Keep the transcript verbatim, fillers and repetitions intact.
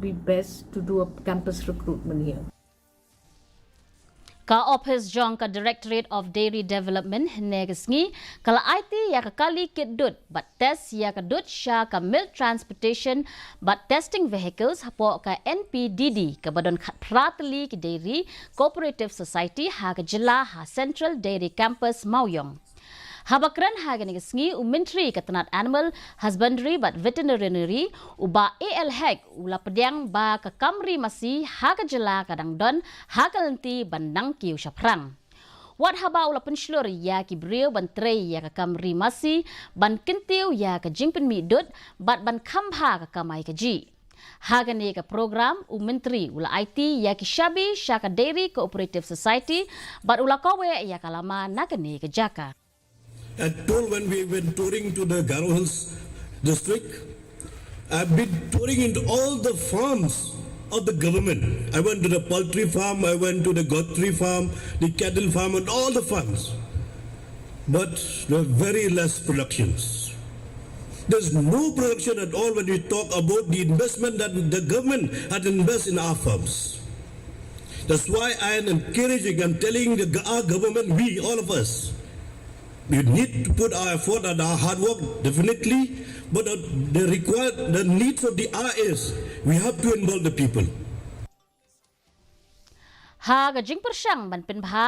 be best to do a campus recruitment here. Ka ophis jong ka Directorate of Dairy Development hynne ka sngi ka la aiti ïa ka kali kit dud bad test ïa ka dud sha ka Milk Transportation bad Testing Vehicles hapoh ka N P D D kaba don khatphra tylli ki Dairy Cooperative Society ha ka jylla ha Central Dairy Campus Mawiong. Haba kren ha kane ka sngi u Myntri ka tnat Animal Husbandry bad Veterinary u Bah A L Hek u la pdiang ba ka kam ri masi ha ka jylla ka dang don ha ka lynti ban nang kiew shaphrang. Wat haba u la pynshlur ïa ki briew ban trei ïa ka kam ri masi ban kyntiew ïa ka jingpynmih dud bad ban kham bha ka kamai kajih. Ha kane ka program u Myntri u la aiti ïa ki shabi sha ka Dairy Cooperative Society bad u la kaweh ïa ka lama na kane ka jaka. I told when we went touring to the Garo Hills district, I've been touring into all the farms of the government. I went to the poultry farm, I went to the goatry farm, the cattle farm, and all the farms. But there are very less productions. There's no production at all when we talk about the investment that the government had invested in our farms. That's why I am encouraging and telling the, our government, we, all of us, we need to put our effort and our hard work, definitely, but uh, the required, the needs of the hour is we have to involve the people. Ha ka jingpyrshang ban pynbha